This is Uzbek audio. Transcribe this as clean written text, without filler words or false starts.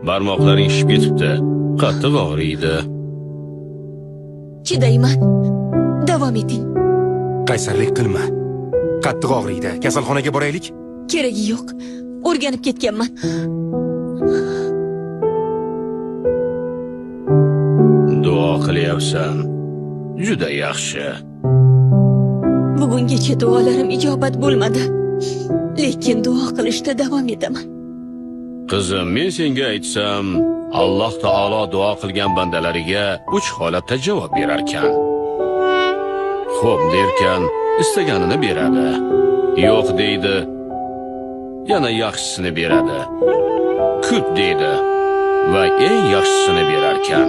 Barmoqlaring shishib ketibdi. Qattiq og'riydi. Chidayman. Davom eting. Qaysarlik qilma. Qattiq og'riydi. Kasalxonaga boraylik. Keragi yo'q. O'rganib ketganman. Duo qilyapsan. Juda yaxshi. Bugungacha duolarim ijobat bo'lmadi. Lekin duo qilishda davom etaman. Qizim, men senga aytsam, Alloh taolo duo qilgan bandalariga uch holatda javob berarkan. Xo'p derkan, istaganini beradi. Yo'q deydi, yana yaxshisini beradi. Kut deydi va eng yaxshisini berarkan.